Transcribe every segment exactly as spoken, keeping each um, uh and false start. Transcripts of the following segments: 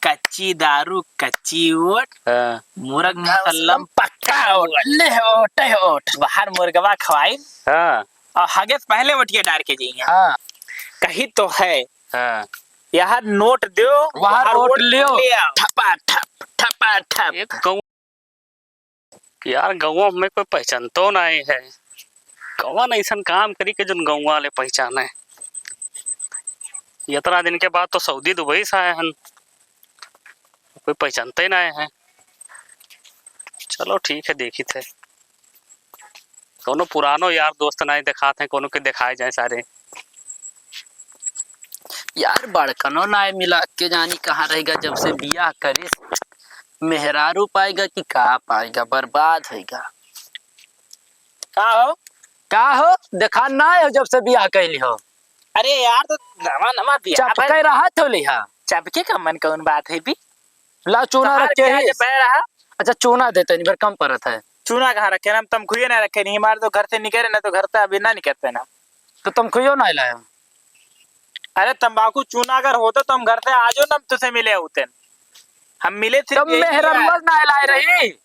कच्ची दारू, कच्ची ओट, हाँ। मुर्ग कम से मुसल्लम, कम पक्का ओट। ले ओट, ओट। बाहर मुर्गवा खवाई। हाँ। और हगे से पहले ओटिया डार के जाइए। हाँ। कही तो है। हाँ। यहाँ नोट दो, वहाँ वहाँ ओट ओट लियो। ले आओ। ठपा ठप, ठपा ठप। एक गौ-, यार, गौवा में कोई पहचानतो नाहीं है। कौन ऐसन काम करी के जोन गौवा वाले पहचाने? इतना दिन के बाद तो सऊदी दुबई से आए हन, कोई पहचानते नाहीं है। चलो ठीक है, देखित है। कौनो पुरानो यार दोस्त नाहीं देखात है, कौनो के देखाए जाए सारे। यार, बड़कनो नाहीं मिला, के जानी कहाँ रहेगा। जब से बियाह करिस, मेहरारू पाएगा कि का पाएगा, बर्बाद होएगा। का हो? का हो? देखा नाहीं हो जब से बियाह कैली हो। अरे यार, तो नवा नवा बियाह चपके भइल। रहत हो लिहा। चपके का मन कौन बात है भी? ला चूना तोहार रखे बियाह ही। जब भय रहा। अच्छा, चूना देते नहीं, फिर कम परत है। चूना कहाँ रखे ना, हम तमखुए ना रखे नहीं, हमारे तो घर से निकले ना, तो घर से अभी ना निकलते ना। तो तमखुयो ना लाए हो? अरे, तंबाकू चूना अगर होता तो हम घर से आजो ना तुझसे मिले होते। हम मिले थे तब यही मेहररुआ है। ना लाए रही।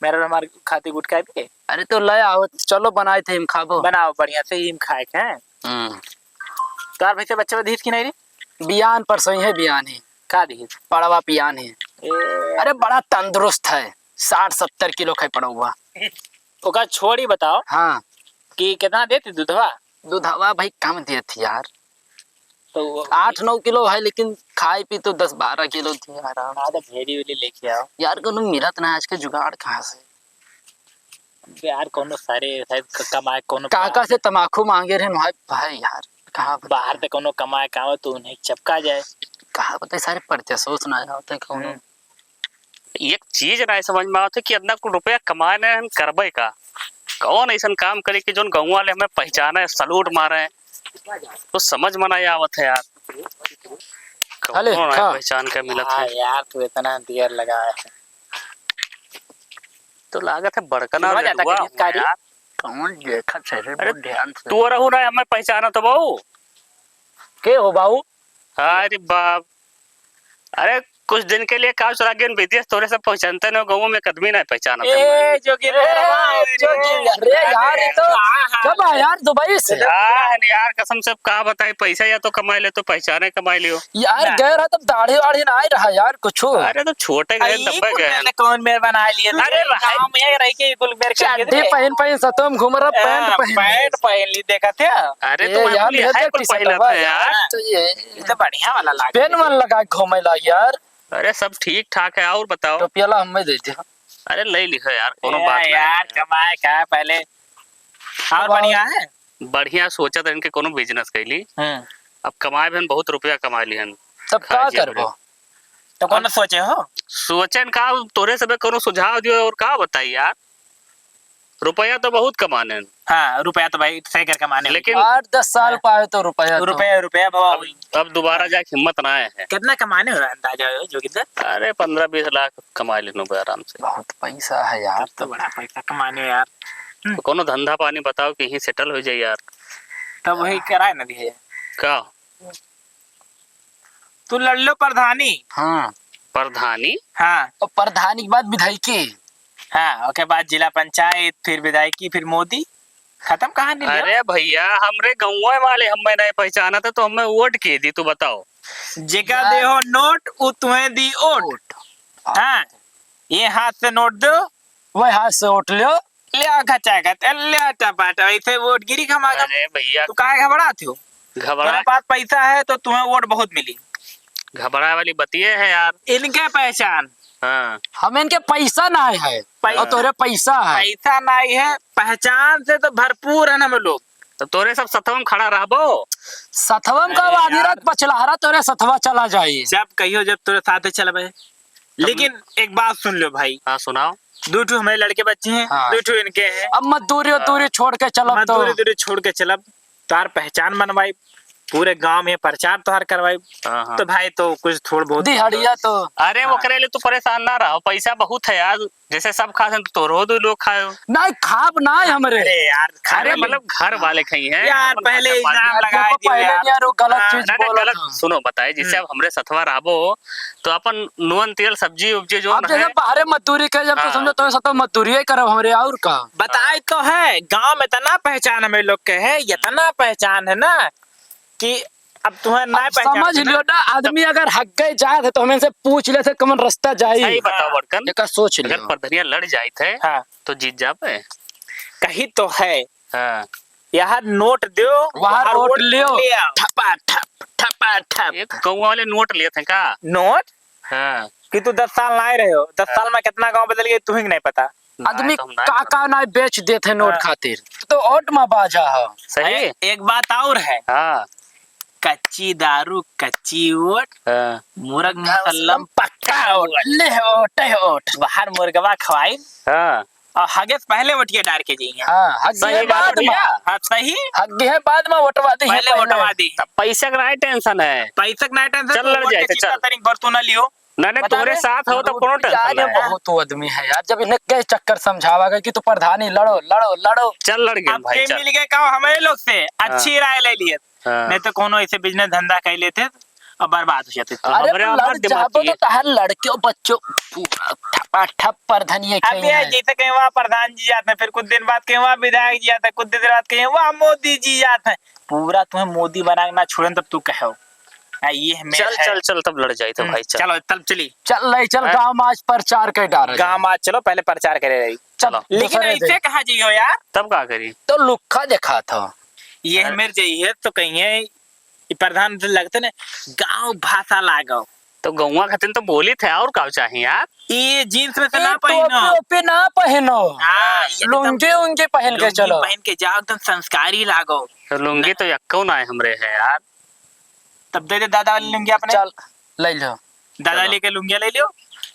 मेहररुआ हमारे खातिर गुटखा भी है। अरे, तो ले आओ, चलो बनाए थे, हम खाबो। बनाओ, बढ़िया से ही हम खाए के हैं। हम्म। तोहार भैंसे बच्चे बधिस की नहीं रे? बियान परसों ही है, बियान ही। का दिहिस? पड़वा पियान ही। ए। अरे, बड़ा तंदुरुस्त है, साठ सत्तर किलो खाई पड़वा। ओका छोड़ी बताओ हाँ। कि कितना देती दूधवा? दूधवा भाई कम देती यार। तो वो आठ नौ किलो है, लेकिन खाए पी तो दस बारह किलो थी आराम हाँ, से। तो भेड़ी वेड़ी लेके आओ। यार, कोनो मिलत ना, आज के जुगाड़ कहाँ से? यार, कोनो सारे शायद क-, कमाए, कोनो काका से तमाकू मांगे रहे भाई, भाई यार, कहाँ बताए? बाहर से कोनो कमाए का हो तो उन्हें चपका जाए। कहाँ बताए, सारे परदेसों से ना आवत है कोनो। हम्म। एक चीज ना समझ में आवत है कि इतना कुल रुपया कमाए ना हम करबे का? कौन ऐसन काम करे कि जोन गौवा वाले हमें पहचाने, सलूट मारे? तो समझ में नहीं आवत है यार। अले, कौनो ना खा। पहचान के मिलत हाँ है। यार, तू इतना देर लगाए है। तो लागत है बड़कना सुना जाता लड़ुआ कि हुआ कारी? यार। कौन देखत है रे, अरे, बहुत ध्यान से। तू रहू ना, हमें पहचाना तो बाऊ। के हो बाऊ? अरे बाप, अरे, कुछ दिन के लिए काव चला गए विदेश, तोरे सब पहचानते न, गाँव में एक आदमी नहीं पहचानते ए, मैं। जोगिंदर ए, भाई, जोगिंदर, अरे यार, ये तो हाँ, हाँ। कब आया यार दुबई से? हाँ, यार, कसम से का बताई, पैसा या तो कमाई ले, तो पहचाने कमाई लियो। यार, ना। गए रहा तब दाढ़ी वाढ़ी ना आए रहा यार, कुछ। अरे, तो छोटे गए, आई, दब्बे कुल गए। मैंने कौन मेर बना लिए? अरे, भाई। गाँव में रह के कुल मेर के चड्डी पहन पहन सतोम घूम रहा, पैंट हाँ, पहन पैंट लिए। पहन ली, देखा थे? अरे, ए, तो वही यार, कुल ये है, देख कुल टी-शर्ट पहनत है यार। हाँ, तो ये ये तो बढ़िया वाला लाग पेन मन लगा के घूमे ला यार। अरे, सब ठीक ठाक है, और बताओ। टोपियाला हमें दे दे। अरे, ले लिखो यार, कोनो ए, बात नहीं यार, है। कमाए का है पहले। और अब बढ़िया है? बढ़िया सोचा था इनके कोनो बिजनेस कैली। हम्म। अब कमाए भी हम बहुत रुपया कमा ली हम। तब का खाए जिए करबो? भरे। तो कौन अब सोचे हो? सोचन का, तोरे सबे कोनो सुझाव दियो और का बताई यार। रुपया तो बहुत कमाने हैं। हाँ, रुपया तो भाई सही कर कमाने हैं। लेकिन आठ दस साल हाँ। पाए तो रुपया तो। रुपया, रुपया बाबा अब, वही। अब दोबारा हाँ। जाके हिम्मत ना आए है। कितना कमाने हो अंदाजा हो जोगिंदर? अरे पन्द्रह बीस लाख कमा लेनो बे आराम से। बहुत पैसा है यार। तब तो बड़ा पैसा कमाने हो यार। हम्म। तो कोनो धंधा पानी बताओ कि यहीं सेटल हो जाए यार। तब वही कराए ना दिए। का? तू लड़ लो प्रधानी। हाँ। प्रधानी? हाँ। और प्रधानी के बाद विधायकी। हाँ, ओके बाद जिला पंचायत, फिर विधायकी, फिर मोदी। खत्म कहानी लियो। अरे भैया, हमरे गौवा वाले हमें नहीं पहचानत है, तो हमें वोट के दी, तू बताओ। जेका यार। देहो नोट, उ तुम्हें दी ओट। ओट। हाँ, ये हाथ से नोट दो। वही हाथ से ओट लो। ले आ खचा खच, ले आ टपाटप, ऐसे वोट गिरी खमा खम। अरे भैया। तू काहे घबरात हो? घबरा तोरे पास पैसा है तो तुम्हें वोट बहुत मिली। घबराए वाली बतिये है यार। इनके पहचान। हाँ। हम इनके पैसा ना है, पै-, और तोरे पैसा है। पैसा ना है, पहचान से तो भरपूर है हम लोग। तो तोरे सब सथवा में खड़ा रहबो। सथवा में का अरे आधी यार। रात पछलहरा तोरे सथवा चला जाई। जब कहियो जब तोरे साथे चलबे। लेकिन एक बात सुन लो भाई। हाँ, सुनाओ। दू ठो हमारे लड़के बच्चे हैं, हाँ। दू ठो इनके हैं। अब मजदूरी हाँ। उजदूरी छोड़ के चलब तो। मजदूरी उजदूरी छोड़ के चलब, तार पहचान बनवाई। पूरे गांव में प्रचार तोहार करवाई। हाँ, हाँ। तो भाई, तो कुछ थोड़ बहुत दिहड़िया तो। अरे, हाँ। ओकरे लिए तू परेशान ना रहो, पैसा बहुत है यार। जैसे सब खात हैं, तो तोरो दो लोग खायो। नहीं, खाब ना है हमरे। अरे यार, खा अरे, ले। मतलब, घर वाले खाई हैं, यार, अपन पहले खर्चा पानी। इल्जाम यार, लगा देखो, दियो पहले यार। नहीं यार, वो गलत हाँ। चीज ना, ना, बोला गलत, था। सुनो, बताए, जैसे हम्म। अब हमरे सथवा रहबो, तो अपन नून तेल सब्जी उब्जी जो अब ना जैसे है। बाहरे मजदूरी करे, जब तो हाँ। समझो, तो सब तो मजदूरी ही करब हमरे, और का? बताए तो है, गांव में इतना पहचान हमें लोग के है, इतना पहचान है ना कि अब तुम्हें ना अब पहचान समझ है ना। लियो ना, आदमी अगर हग्गे जात है, तो हम इनसे पूछ लेते, कौन रास्ता जाई? सही बताओ, हाँ। बड़कन। एकर सोच अगर लियो। परधनिया लड़ जाइत है, हाँ। तो जीत जाबे। कही तो है। हाँ। यहाँ नोट दो, वहाँ वहाँ नोट वोट लियो। ले आओ। ठपा ठप, ठपा ठप। ये गाँव वाले नोट लेत हैं का? नोट? हाँ। कि तू दस साल ना आए रहे हो, दस हाँ। साल में कितना गाँव बदल गए, तुम्हें नहीं पता। ना, आदमी तो हम ना का, का ना बेच देत है नोट हाँ। खातिर। तो ओट में बाजा हो। सही। ए-, एक बात और है। हाँ। कच्ची दारू, कच्ची ओट, हाँ। मुर्ग मुसल्लम पक्का ओट। ले ओट, ओट। बाहर मुर्गवा खवाई। हाँ। और हगे से पहले ओटिया डार के जाइए। हाँ, हगे सही बात बाद में। भैया। हाँ, सही। हगे बाद में ओटवा दी है पहले पहले। ओटवा दी। तब पैसा का नहीं टेंशन है। पैसा का नहीं टेंशन, चल तो लड़ ओट जाए, के तो चिंता चल। तनिक भर तू ना लियो। नहीं, नहीं, बता तोरे दे। साथ हो तो कोनो टेंशन यार, ये नहीं है। बहुत आदमी है यार, जब इन्हें कई चक्कर समझावा गया कि तू प्रधानी लड़ो, लड़ो, लड़ो। चल लड़ गए अब भाई, के चल। मिल गए का हमारे लोग से, हाँ। अच्छी राय ले लिए। हाँ। नहीं तो कोनो ऐसे बिजनेस धंधा कर लेते और बर्बाद हो जाते। अरे हमरे तो लड़ जाबो तो तहार लड़कियों बच्चों पूरा ठपा ठप प्रधानिये अब खेल ये है। जैसे कहीं वहाँ प्रधान जी जाते हैं, फिर कुछ दिन बाद कहीं वहाँ विधायक जी जाते हैं, कुछ दिन बाद कहीं वहाँ मोदी जी जाते हैं, पूरा तुम्हें मोदी बना के ना छोड़ें तब तू कहो। हाँ, ये है, मेल चल, है। चल, चल, तब लड़ जाई तो हम्म, भाई, चल। चलो, तब चली। चल रही, चल, हाँ। गाँव में आज प्रचार कर डाल रहे गाँव हैं। में आज चलो, पहले प्रचार करे रही। चल, चलो। लेकिन दूसरे ऐसे दिन। कहाँ जाइयो यार? तब का करी? तो लुक्खा देखा था। ये हाँ। मेर जाइए तो कहीं है, ये प्रधान से लगते ने, गाँव भाषा लागो। तो गौवा खातिर तो बोली थे, और का चाहिए यार? ये जींस में से ए, ना पहनो। टोपी ओपी ना पहनो। हाँ, ये एकदम लुंगी उंगी पहन के लुंगी चलो। पहन के जाओ, एकदम संस्कारी लागो। तो लुंगी ना। तो यक्को ना है हमरे है यार। तब दे दे दादा वाली लुंगी अपने। चल, ले लो। दादा चलो। लेके लुंगिया ले लियो।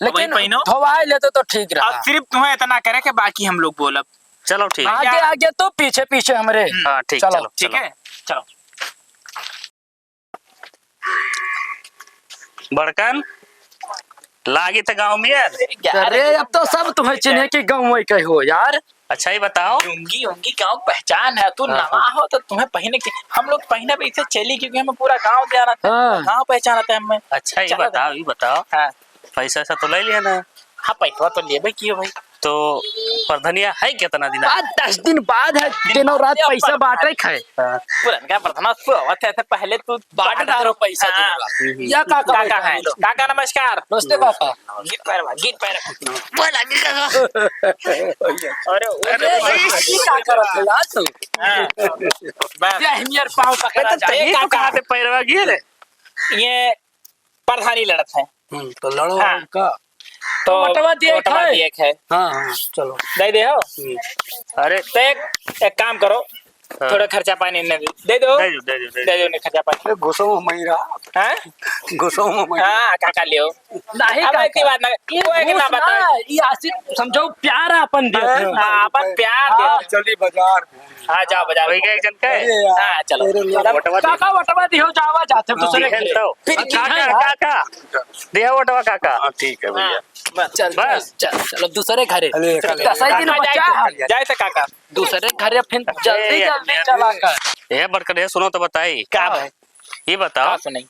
लेकिन वही पहनो। धोवाए लेते तो ठीक रहा। अब सिर्फ तुम्हें इतना करे के बाकी हम लोग बोलब। चलो ठीक। आगे, आगे तो पीछे, पीछे हमरे। हम्म। हाँ, ठीक, चलो। चलो, ठीक चलो। है, चलो। बड़कन, लागी त गाँव में यार। अरे, अब तो सब तुम्हें चिन्हे कि गाँव में के हो यार। अच्छा, ये बताओ। लुंगी उंगी गाँव पहचान है, तू हाँ, नवा हाँ। हो तो तुम्हें पहने के, हम लोग पहने पे इसे चली क्योंकि हमें पूरा गाँव जाना था, हाँ। गाँव पहचाना था हमें। अच्छा, ये चलो बताओ, ना। ये बताओ। हाँ। पैसा वैसा तो ले लिया ना? हाँ, पैसा तो लेबे कियो भाई। तो परधनिया है कितना दिन? आज दस दिन बाद है, दिनों रात पैसा बांटे खाए। हाँ। पुरनका प्रधान सोवत है, तो पहले तू बांट बांट डालो पैसा हाँ। देगा। हम्म। या काका काका बैठा है। है लोग। काका नमस्कार। नमस्ते काका। गीत पैर बा, गीत पैर बा। बोला गीत पैर बा। अरे, अरे, भाई, ये का करत है यार तू? हाँ। बस। ये हम यार पाँव पकड़ा अरे, तो जाए। तही तो काका। कहाँ से पैरवा गिर है? ये प्रधानी लड़त है। हम्म, तो लड़ो हाँ। उनका। तो वोटवा दिए वोटवा खाए। दिए खाए। हाँ, हाँ, चलो। दे दे हो। हम्म। अरे। तो एक, एक काम करो, हाँ। थोड़ा खर्चा पानी इन्हें दे, दे दो। दे दो, दे दो, दे दे दो। दे दो इन्हें खर्चा पानी। अरे, घुसो में ही रहा। हाँ? घुसो में ही। हाँ, काका लियो। नहीं, अब काका। ऐसी बात ना, ये कोई घूस ना बता। ना, ये आशिक समझो, प्यार अपन दिया हाँ, था। हाँ, अपन प्यार हाँ। दिया। चली बाजार। हाँ, जाओ बाजार वही घूम। गए जन के? अरे यार, हाँ, चलो। तेरे लिए तब वोटवा दे। काका, वोटवा दियो, जावा जाते हैं हाँ, दूसरे दिहन के। तो। फिर की काका, है? काका, दिया वोटवा काका। हाँ, ठीक है भैया। हाँ, बस, चल, बस। चल, चल, चलो दूसरे घरे। अरे, फिर चल, दस ही दिन काका, बचा जाए है। तो, जाए तो काका। दूसरे घरे फिर अरे जल्दी, यार, जल्दी चला कर। ए, बड़कन, ए, सुनो तो बताई। का भाई? ये बताओ। का सुनाई?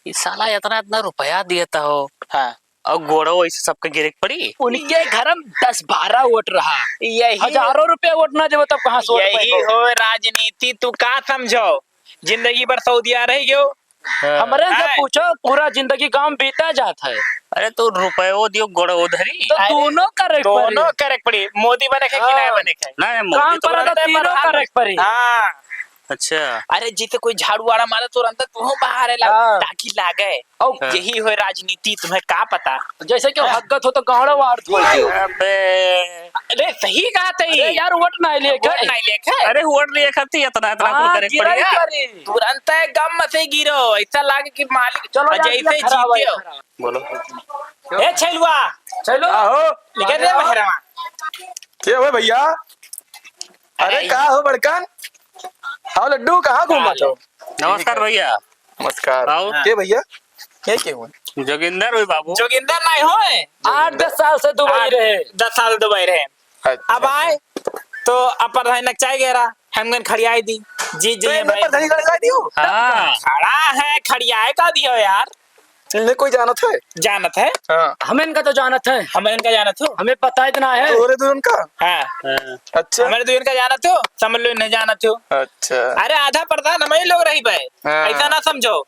ये साला इतना, इतना रुपया देता हो। हाँ। और गोड़ो ऐसे सबके गिरे के पड़ी। उनके घर में दस बारह वोट रहा। यही हजारों रुपया वोट ना देवे तब कहाँ से वोट यही पाएगो? हो राजनीति, तू का समझो? जिंदगी भर सऊदिया रह गयो। हाँ। हमरे से हाँ। पूछो, पूरा जिंदगी गाँव में बीता जात है। अरे तो रुपयो दियो, गोड़ो धरी। तो अरे दोनों करे के पड़ी। दोनों करे के पड़ी। मोदी बने के कि हाँ। नहीं बने के? नहीं, मोदी काम तो पर बनते तीनों प्रधान करे के पड़ी। हाँ। अच्छा। अरे जिसे कोई झाड़ू वाड़ा मारे तुरंत तू बाहर है ला, हाँ। ताकि लागे। और हाँ। यही हो राजनीति, तुम्हें का पता? जैसे कि हाँ। हगत हो तो गाड़ा वार थोड़ दियो। अबे। अरे सही कहा था अरे ये। यार वोट ना लिए वोट के। ना लिए के। अरे वोट लिए खाती इतना, इतना हाँ, कुल करे गिरा पड़ी ही है। करी। तुरंत है गम से गिरो, ऐसा लागे कि मालिक चलो और यार, जैसे ये खराब है, जीतियो। खराब। बोलो। ए छैलुआ। चलो। का हो? निकल रे बहरवा। के हो भैया? अरे अरे का हो बड़कन? हाँ लड्डू, कहाँ घूमत हो? नमस्कार भैया। नमस्कार। आओ। के भैया? के के हुए? जोगिंदर हुई बाबू। जोगिंदर नहीं होए। आठ दस साल से दुबई आठ, रहे। दस साल दुबई रहे। अच्छा। अब आए तो अब प्रधानी नकचाई गया रहा, हमगन खड़ियाई दी, जीत तो जाइए एक भाई। प्रधानी खड़ियाई दियो। हाँ। खड़ा है, खड़ियाए का दियो यार। इन्हें कोई जानत है? जानत है। हाँ। हम इनका तो जानत है। हम इनका जानत हो? हमें पता इतना है। तोरे दुन का? हाँ। हाँ। अच्छा। हमारे दुन का जानत हो? समझ लो, नहीं जानत हो। अच्छा। अरे, आधा प्रधान हम ही लोग रही बे। हाँ। ऐसा ना समझो।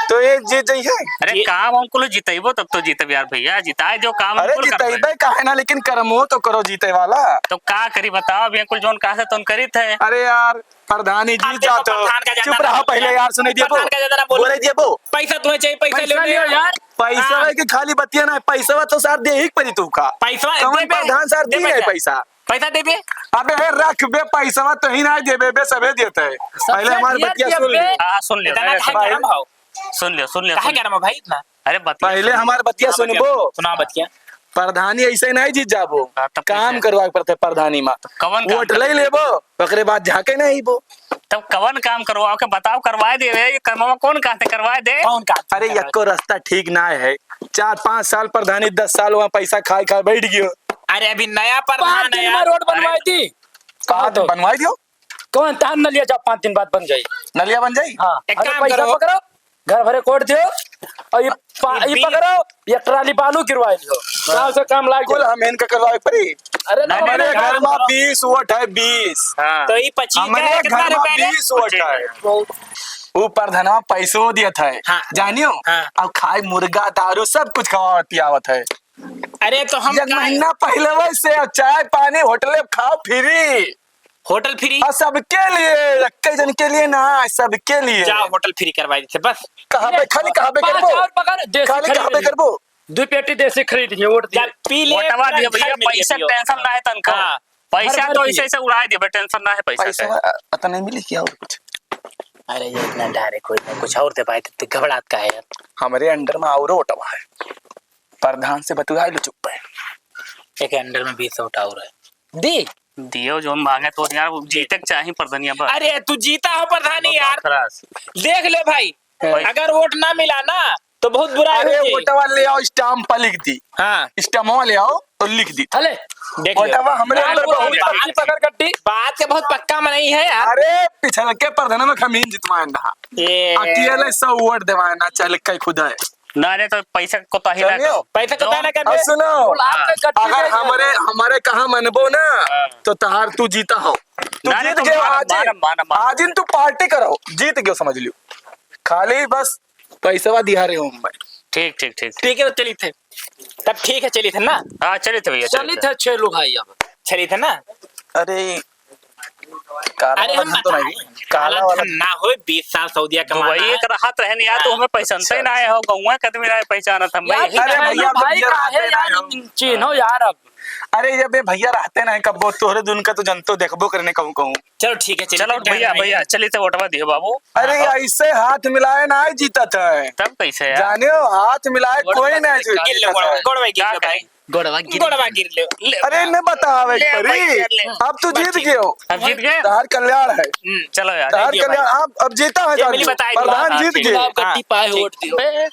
तो ये जीत जाई है? अरे, ये काम हम कुल जितैबो तब तो जीतब यार भैया, जिताए जो काम हम अरे, कुल करबै। जितैबे काहे ना, लेकिन करमो तो करो जीते वाला। तो का करी बताओ, अभी हम कुल जोन कहा से तोन करित है। अरे यार, प्रधानी अब जीत देखो, जात हो। प्रधान का ज्यादा चुप ना रहा, बोलो पहले यार। यार सुने दिए बो। प्रधान का ज्यादा ना बोलो। बोले दिए बो। पैसा तुम्हें चाहिए, पैसा पैसा ले लियो लो। यार। पैसा हाँ। है कि खाली बतिया ना, पैसा तो सार दे ही पड़ी तू का। पैसा कौन देबे? प्रधान सार दे दी है पैसा। पैसा। पैसा देबे? अबे हे रख बे, पैसा तो ही ना देबे बे, सबे देते हैं। सबसे पहले हमारे दिया बतिया दिया सुन बे। ले। हाँ, सुन लियो, इतना अरे, काहे भाई। गरम हो? सुन लियो, सुन लियो, काहे सुन लियो। गरम हो भाई इतना? अरे बतिया पहले सुन लियो। हमारे बतिया सुना बतिया सुनबो। सुना बतिया। प्रधानी ऐसे नहीं जीत जाबो। हाँ, तब काम कैसे? करवा के पड़ते प्रधानी मा। तो कवन काम वोट करवा? ले लेबो, ओकरे बाद झाके नहीं बो। तब कवन काम करवाओ के बताओ, करवाए दे रे, ये कमवा कौन कहते करवाए दे? कौन काम अरे करवाए? यक्को रास्ता ठीक ना है, चार पाँच साल प्रधानी, दस साल वहाँ पैसा खाए खाए बैठ गयो। अरे अभी नया प्रधान पाँच दिन है में यार। रोड बनवाई अरे दी। कहा तो बनवाई दियो। कौन तान नलिया जा पाँच दिन बाद बन जाई। नलिया बन जाई? हाँ। एक अरे काम पैसा करो। पकड़ो, घर भरे कोट दियो और ये पा-, ये ये बी- पकड़ो, ये ट्राली बालू गिरवा लियो। हाँ। गाँव से काम लाग कुल गया। हम इनका करवाए पड़ी। अरे ना, हमारे ना, घर ना। में बीस वोट है, बीस। हाँ। तो ये पच्चीस का हमारे है, कितना घर में रुपया रे? बीस वोट है। वो प्रधानवा पैसो दिया था, हाँ। जानियो? हाँ। अब खाए मुर्गा, दारू, सब कुछ खवावत पियावत है। अरे तो हम एक का महीना पहले वैसे चाय पानी होटल में खाओ फ्री। होटल फ्री? और सबके लिए, एक जन के लिए ना, सबके लिए। जाओ होटल फ्री करवा देते बस। कहाँ पे, खाली कहाँ पे पाँच करबो? और पकड़, देसी खाली कहाँ पे खरीद। करबो? दो पेटी देसी खरीद के वोट जा, दिए। पी ले, वोटवा पूरा दिए भैया, घर में पैसा दिए। टेंशन ना है तनका। हाँ। पैसा घर तो भर ऐसे दिए। ऐसे उड़ा देबे, टेंशन ना है पैसा पैसा का। अ-, अतना मिली क्या और कुछ? अरे ये इतना डायरेक्ट हो, इतना कुछ और दे पाए तो घबरात का है यार। हमारे अंडर में और वोटवा है। प्रधान से बतुआ लो, चुप है। एक अंडर में बीस वोट और है। दी। दियो जो हम मांगे तो यार, वो जीते के चाही प्रधानिया बस। अरे तू जीता हो प्रधानी बहुत यार। खलास। देख ले भाई, भाई। अगर वोट ना मिला ना तो बहुत बुरा अरे हो जाई। वोटवा ले आओ, स्टाम्प पर लिख दी। हाँ। स्टाम्पवा ले आओ और लिख दी। हले। देख ले। वोटवा हमरे अंडर बहुत बात, पक्की पकड़ कट्टी। बात के बहुत पक्का मनई है यार। अरे पिछल के प्रधान में खमीन जितवाए ना। ये अकेले सौ वोट देवाए ना, चल के खुदा है। ना रे, तो पैसा के कोताही ना सुनियो। करो। पैसा के कोताही ना कर अब दे। सुनो, बोला, आपका गट्टी अगर दे दो। हमारे, हमारे कहाँ मनबो ना, हाँ। तो तहार तू जीता हो। तू ना रे, जीत तो गयो मार, आज ही। मार, मार, मार। आज ही तू पार्टी करो, जीत गयो, समझ लियो। खाली बस पैसवा दिहा रहे हूँ मैं। ठीक, ठीक, ठीक, ठीक। ठीक है, तो चली थे। तब ठीक है, चली थे ना। हाँ, चली थे भैया, चली चली थे। थे, छह लोग भाई अब। चली थे ना। अरे, काला अरे वाला हम धन तो बताएं, नहीं। काला काला वाला धन ना होए, बीस साल सऊदिया कमाना दुबई है। एक राहत रहन यार, तो हाँ। हमें पैसा अच्छा। ना आया हो, गौवा के आदमी ना पहचानत हम यार, भाई। अरे अरे भैया, भाई, भैया काहे रहते यार, ना हो। चिन्हो यार अब। अरे ये बे भैया रहते ना कब्बो, तोहरे दुन का तो जनतो देखबो करने कहूँ कहूँ। चलो ठीक है, चलिए चलो फिर भैया, भैया। भैया, चलिए तो वोटवा दियो बाबू। अरे हाँ। ऐसे हाथ मिलाए ना जीतत है। तब कैसे यार? जानियो, हाथ मिलाए वोट कोई ना जीतत है। गिर लो, गोड़वा, गोड़वा गिर लो भाई। गोड़वा गिर गोड़वा गिर लो। ले, अरे, हाँ। इन्हें बतावे ले, परी। भाई, ले। अब तू जीत बस ठीक। गयो। अब जीत गए? तहार कल्याण है। हम्म, चलो यार। तहार कल्याण, आप अब जीता है ये मिली जानू। बताई दो। प्रधान हाँ, जीत ठीक है। गए। गुलाब गट्टी हाँ, पाए ठीक। वोट दियो। ए,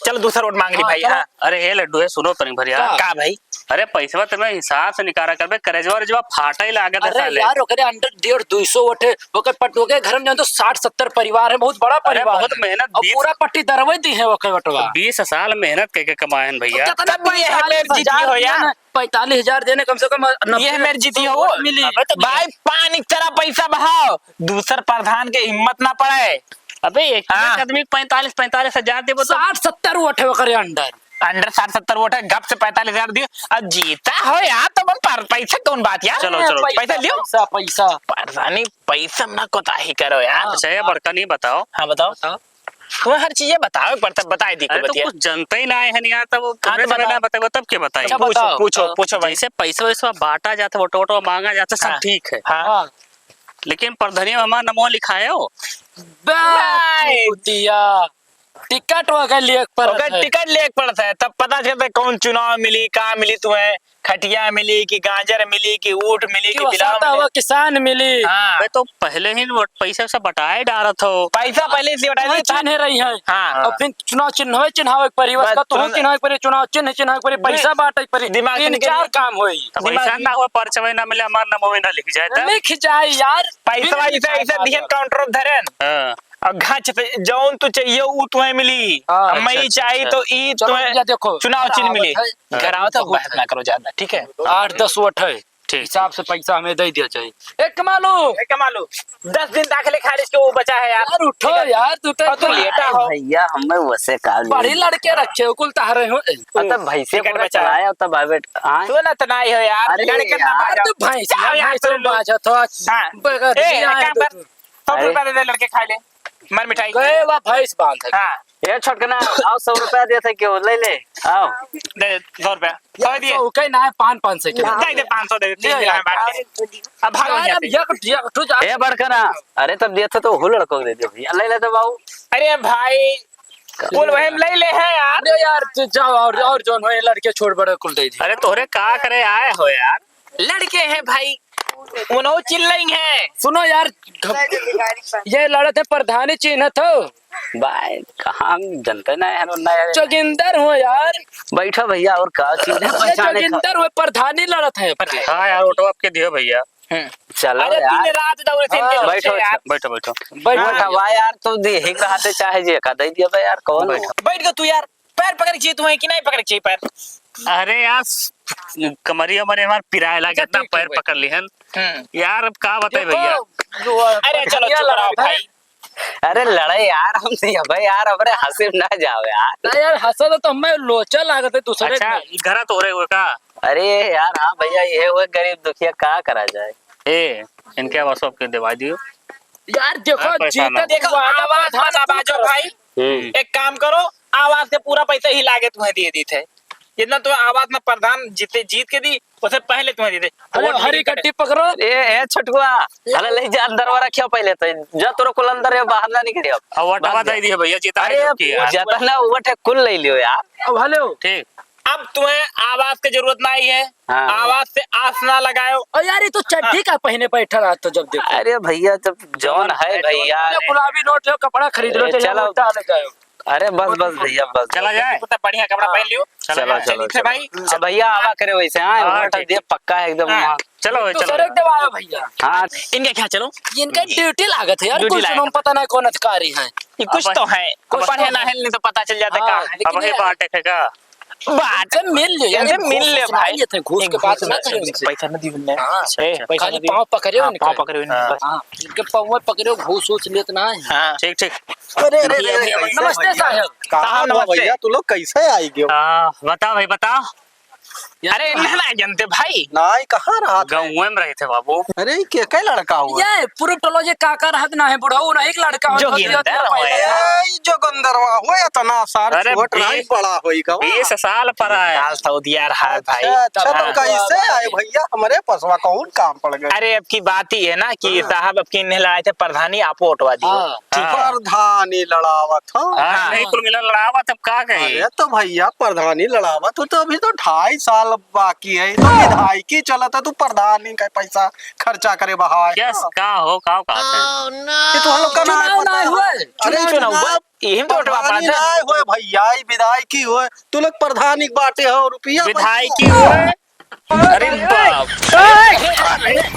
चलो दूसरा वोट मांग ली हाँ, भाई, चलो। हाँ। अरे, हे लड्डू, हे सुनो तनी भर यार। का? का भाई? अरे, पैसवा तनी हिसाब से निकाला करबे, करेजवा, करेजवा फाटे लागत है अरे साले। यार, ओकरे अंडर डेढ़, दुई सौ वोट है, ओकर पट-, ओकर घर में जान तो साठ सत्तर परिवार है, बहुत बड़ा अरे, परिवार बहुत है। मेहनत, और बीस पूरा पट्टी दरवे दी है ओकर वोटवा। बीस साल मेहनत करके कमाए हैं भैया। तो कितना तब भी ये पैंतालीस हजार मेर जीती हो दिया यार। ना, पैंतालीस हजार देने कम से कम नब्बे ये मेर जीती हो। वोट मिली। अबे तो भाई, पानी की तरह पैसा बहाओ, दूसर प्रधान के हिम्मत ना पड़े। अबे, एक हाँ। एक आदमी पैंतालीस, पैंतालीस हजार देबो तो साठ सत्तर वोट है ओकरे अंडर। अंडर साठ सत्तर वोट है, गप से पैंतालीस हजार दियो। अब जीता हो यार, तो अपन पर पैसा कौन बात यार? चलो, चलो, पैसा, पैसा लियो। पैसा, पैसा। प्रधानी, पैसा में ना कोताही करो यार। हाँ। अच्छा, ये बड़का नहीं बताओ। हाँ, बताओ। बताओ। तुम्हें हर चीजें बतावे के पड़ता, बताई दी अरे, तो बतिया। कुछ जनते ही ना आए हैं यार, तब हाँ, तुमने तो जब बताओ। ना बताओ, तब के बताई? अच्छा, पूछो, बताओ। पूछो, पूछो भाई। जैसे पैसा वैसा बांटा जाता, वोट वोट मांगा जाता, सब हाँ। ठीक है। हाँ। लेकिन प्रधानी में हमारा नमो लिखा है हो। बे, बे। कुतिया। टिकट वगैरह लिए के पड़त ओकर है। टिकट लिए के पड़त है, तब पता चलता है कौन चुनाव मिली, का मिली तुम्हें, खटिया मिली कि गाजर मिली कि ऊँट मिली कि कि बिलाव वसाता मिली। हुआ किसान मिली। हाँ। अबे तो पहले ही वो पैसा से बटाए डारत हो। पैसा पहले से बटाए चिन्ह देता। रही है। हाँ। अब फिर चुनाव चिन्हवे चिन्हावे के परी, बस उसका तुहूँ तुरंत चिन्हावे के परी, चुनाव चिन्ह चिन्हावे के परी, पैसा बाँटे के परी। दिमाग तीन निकल चार गया। काम होई। तब दिमाग पैसा निकल ना हुआ, पर्चवे ना मिले, हमार नमवे ना लिख जाए तब। लिख जाए यार। पैसा फिर वैसा ऐसा दिहन काउंटर धरेन। हाँ। और घाच पे जौन तू चाहिए ऊ तुम्हें मिली। हाँ। अब मैं अच्छा, ई अच्छा, चाही अच्छा। तो ई चलो तुम्हें भैया देखो, चुनाव चिन्ह मिली। आवत है। घर आवत है, बहस ना करो ज्यादा, ठीक है? आठ दस वोट है। ठीक। हिसाब से पैसा हमें दे दिया चाहिए। ए कमालू। ए कमालू, दस दिन दाखिले खारिज के वो बचा है यार। यार उठो यार, तू तो और तू लेटा हो। भैया, हमें वैसे का बड़ी लड़के रखे हो, कुल तहरे हो। अब तब भैंसे टिकट को बचा है। चलाया, तब भाई बेट, हाँ। तू ना तना ही हो यार, अरे लड़के ना यार, बाजो। तू भैंस, जाओ यार, भैंस तुम लोग। बाजो तो। हाँ। बगल ए, में एक आए काम तो कर। तू। सौ अरे। रुपया दे दे, लड़के खा ले। मार मिठाई। गए बा भैंस बांधे। हाँ। ए छोटकना, आओ, सौ रुपया देत है, क्यों ले ले, आओ। दे, सौ रुपया। सौ दिए। सौ के ना है, पाँच, पाँच सौ के। दे दे, पाँच सौ दे दे, तीन ले दिन में यार। बांट दे। अब भागो यार, यहाँ अब से। एक, एक ठो जा- ए बड़कना, अरे तब देत है तो हु लड़को को दे दे भैया, ले ले तो बाबू। अरे भाई, कुल वही में ले ले है यार। ले यार, तू जाओ और, और जौन हो, ये लड़के छोड़ बड़े कुल दे दे। अरे तोहरे का करे आए हो यार? लड़के हैं भाई, उन्हों चिल्लाई हैं। सुनो यार, घ-, ये लड़त है प्रधानी चिन्हत हो। भाई, कहाँ हम जनते ना यार, ना यार। जोगिंदर हो यार। बैठो भैया, और का चीज है ये पहचाने का? जोगिंदर हो, प्रधानी लड़त है। हाँ यार, वोटवा आपके दियो भैया। हम्म। चलो अरे यार। दिन रात दौड़े थे हाँ। इनके बैठो, पीछे यार। बैठो, बैठो। बैठो। बैठो, वाह यार, तो दे, हिक रहते चाहे जे का दे दिया बे यार, कौन? बैठो। बैठ गयो तू यार। पैर पकड़ के चाहिए तुम्हें कि नहीं पकड़ के चाहिए पैर? अरे यार, कमरिया मरे हमार पिराए लागे, अच्छा, इतना ठीक है, पैर बैठ। पकड़ लिहन। हम्म। यार, अब का बताई देखो, भैया? जो अरे, चलो, भैया चुप रहो लगा था। भाई। अरे, लड़े यार, हम नहीं, अबे यार, हमरे हंसी में ना जाओ यार। ना यार, हंसा तो हमें लोचा लागत है दूसरे अच्छा, में। घरा तोरे हुए का? अरे यार, हाँ भैया, ये हुए गरीब दुखिया, का करा जाए? ए, इनके आवाज सबके दिवा दियो। यार, देखो, हाँ, पैसा जीते ना। देखो, वादा आवाज मत बाजो भाई। हम्म। एक काम करो, आवाज के पूरा पैसा ही लागे तुम्हें दिए दी थे। जितना तुम्हें आवाज में प्रधान जीते, जीत के दी, उसे पहले तुम्हें दे दे। अरे, वोट हरी लेके कट्टी पकड़ो। ए, ए, छोटुआ, अरे, ले जा, अंदर वाला रखियो पहले तो। जा, तोरो कुल अंदर है, बाहर ना निकलियो। अब वोट भाग बता जा। ही दिए भैया, जीता अरे, है तो किया। जितना वोट है, कुल ले लियो यार। अब हेलो। ठीक। अब तुम्हें आवाज की जरूरत नहीं है, हाँ। आवाज से आस ना लगायो। और यार, ये तो चड्ढी हाँ। का पहने बैठा रहा तो जब देखो। अरे भैया, जब जौन है भैया। गुलाबी नोट लो, कपड़ा खरीद लो, ए, तो ये चलो। वोट डाले जाओ। अरे बस, बस भैया, बस, चला बस। जाए। तो बढ़िया कपड़ा हाँ। पहन लियो। चला चलो, जाए। चलो, ठीक है चलो। भाई। अब भैया आवा करे वैसे, हाँ, हाँ, वोट ठीक। दे पक्का है एकदम हाँ, वहाँ। चलो भाई, तो चलो। सर, एकदम आयो भैया। हाँ। इनके क्या चलो? इनका ड्यूटी लागत है यार, ड्यूटी कुछ लागत। नाम पता नहीं कौन अधिकारी है। ये कुछ अब तो है। कुछ पढ़े तो ना है। है, नहीं तो पता चल जाता हाँ, कहाँ है। लेकिन अब वही यार बात है का? बात इनसे मिल ले यार, इनसे मिल घूस ले वूस भाई। नहीं लेते, घूस ये के बात घूस ना ना करे उनसे। पैसा ना दी उनने। हाँ, ए, अच्छा। पैसा खाली ना दी। पाँव पकड़े हाँ, उनका। पाँव पकड़े उनने, हाँ। बस। हाँ, इनके पाँव पकड़े, घूस वूस लेत ना है। हाँ। ठीक, ठीक। अरे, अरे, अरे, अरे, नमस्ते साहब। कहाँ कहाँ हुआ नमस्ते? भैया, तू लोग कैसे आई गयो? हाँ, बताओ भाई, बताओ। अरे, इन्हें ना जानते भाई। नाई, कहाँ रहा था? गाँव में रहे थे बाबू। अरे, के, के लड़का हुआ? ये पूर्व टोलो जे काका रहत ना है, बुढ़ऊ ना एक लड़का हो, जोगिंदर छोटे हुआ छोटे यार। ए, ई जोगिंदरवा हुआ, इतना साल अरे, छोट रहा, बीस, बड़ा होई गवा। बीस साल पर आया। साल तो दिया रहा है भाई। अच्छा, अच्छा, तो हाँ। कैसे आए भैया हमरे पसवा, कौन काम पड़ गए? अरे, अब की बात ही है ना कि हाँ। साहब अब की इन्हें लड़ाए थे प्रधानी, आप वोटवा दियो। हाँ। ठीक है। प्रधानी लड़ावत हो। हाँ, हाँ। नहीं, कुल मिला लड़ावत, अब का कही? अरे, तो भैया प्रधानी लड़ावत हो, तो अभी तो ढाई साल बाकी है, तो विधायकी चलत है, तू प्रधानी का पैसा खर्चा करे बहाए। यस, हाँ। का हो, का, का है? ये तो हम लोग का ना चुनाव पता ना है। हुआ है। अरे, चुनाव चुनाव ना हुआ। यही तो वोटवा प्रधानी बात है। ना हुए भैया, ई विधायकी हुए, तू लोग प्रधानी बाटे हो, रुपया विधायकी पैसा। हुए। अरे बाप।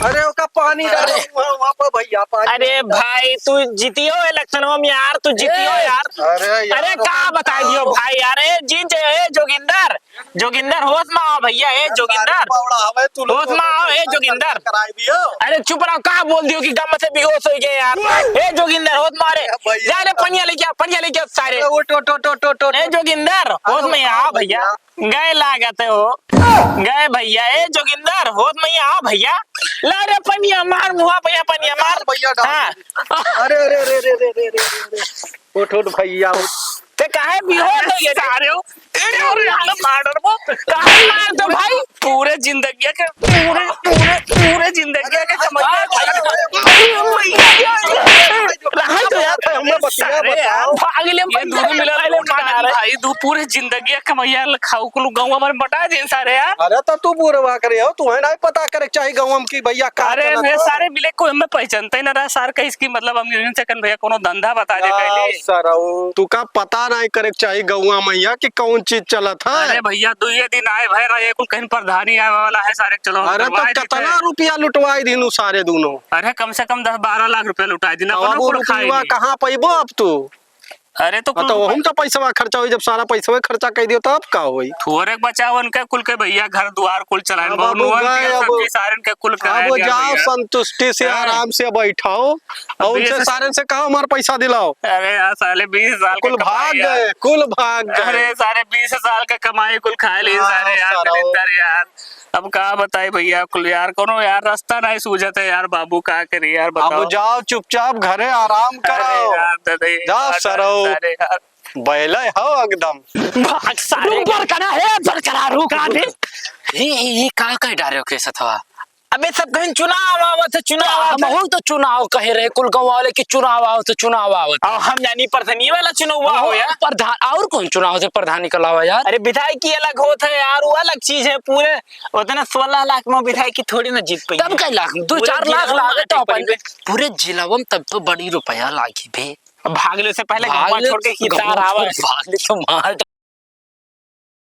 अरे ओका पानी डालो, वहाँ, वहाँ पर भैया, पानी अरे डालो। भाई, तू जीतियो इलेक्शनवा में यार, तू जीतियो ए, यार। अरे यार, अरे का बताई दियो भाई यार, ए जीत जाए, ए जोगिंदर, जोगिंदर होश में आओ भैया, ए जोगिंदर। बावड़ा हवे, तू लोग होश में आओ, ए जोगिंदर। कराई दियो। अरे चुप रहो, का बोल दियो कि गम से बेहोश हो गए यार। ए जोगिंदर होश में आ रे। ए भैया। जा रे पनिया लेके आ, पनिया लेके आ सारे। अरे उठ, उठ, उठ। ए जोगिंदर, होश में आओ भैया। गए लागत हो, गए भैया। ए जोगिंदर, होश में आओ भैया। ला रे पनिया मार, मुहा भैया पनिया मार। भैया डाल। हाँ। अरे, अरे, अरे। उठ, उठ भैया, उठ। ते काहे बेहोश हो गए सारे हो? ए, अरे, हम लोग मार डरबो। काहे मार दो भाई? पूरे जिंदगी के, पूरे, पूरे, पूरे जिंदगी के समझ में अरे, अरे, रहा तो यार, हम लोग सारे यार, भाग ले, ये दोनों मिला पहले लूट मार डाले। भाई, तू पूरे जिंदगी कमैया खाऊ कुल गौवा में बटा दिन सारे यार। अरे तो तू बुरवा करे हो, तू है ना पता करे के चाही गौवा में कि भैया का अरे चलत नहीं, है। सारे मिले कोई हमें पहचानते ही ना रहा। सार कहिस कि मतलब हम यूनियन से कन भैया कोनो धंधा बता दे आ, पहले। सरऊ, तू का पता नहीं करे के चाही गौवा में या कि कौन चीज चलत है। अरे भैया, दुइये दिन आए भैया, ये कुल कहीं प्रधानी आवे वाला है सारे, चलो हम अरे तो करवाए देते कितना हैं। रुपया लुटवाई दिनु सारे दोनों? अरे कम से कम दस बारह लाख रुपया लुटाई दिन, अब अपनो वो कुल खाई रुपया नहीं। कहाँ पैबो अब तू? अरे तो हाँ, कुल तो रुपया उनका पैसवा खर्चा होई, जब सारा पैसवा खर्चा कर दियो तो अब का होई? थोरे बचावन के कुल के भैया घर दुआर कुल चलाएन, अब बहुत बाबू नुअन गए, के अब सब्जी सारन के कुल अब कराएन यार जाओ भैया। संतुष्टि से हाँ। आराम से बैठाओ अब और उनसे बीस सारन से कहो हमार पैसा दिलाओ। अरे यार साले बीस साल के कुल भाग कमाई यार। गए, कुल भाग गए। अरे सारे बीस साल के कमाई कुल खाए ली हाँ, सारे यार, सारा। दलिद्दर यार। अब का बताई भैया कुल यार, कोनो यार रास्ता नहीं सूझत है यार बाबू, का करी यार बताओ। अब जाओ चुपचाप घरे आराम अरे करो। यार, दे दे, जाओ यार, सरऊ। सारे यार। बैले हो एकदम। भाग सारे। रुक बरकना, हे बरकना, रुक ना बे। ये, ये, ये का कह डारे हो केसत हवा? अबे सब कहीं चुनाव आवत है, चुनाव आवत है। हमहू तो चुनाव कहे रहे, कुल गाँव वाले कि चुनाव आवत है, चुनाव आवत है। और हम जानी प्रधानी वाला चुनाव हुआ हो यार। प्रधान, और कौन चुनाव से प्रधानी का लावा यार? अरे विधायकी अलग होत है यार, वो अलग चीज है। पूरे उतना सोलह लाख में विधायकी थोड़ी ना जीत पाई। तब कई लाख? दो पूरे चार लाख जिला में लागे तो बांटे अपन पड़ी। पूरे जिला में तब तो बड़ी रुपया लागी बे। अब भाग ले से पहले भाग गाँव ले, छोड़ के गाँव कितार आवे। छोड़, भाग ले तो मार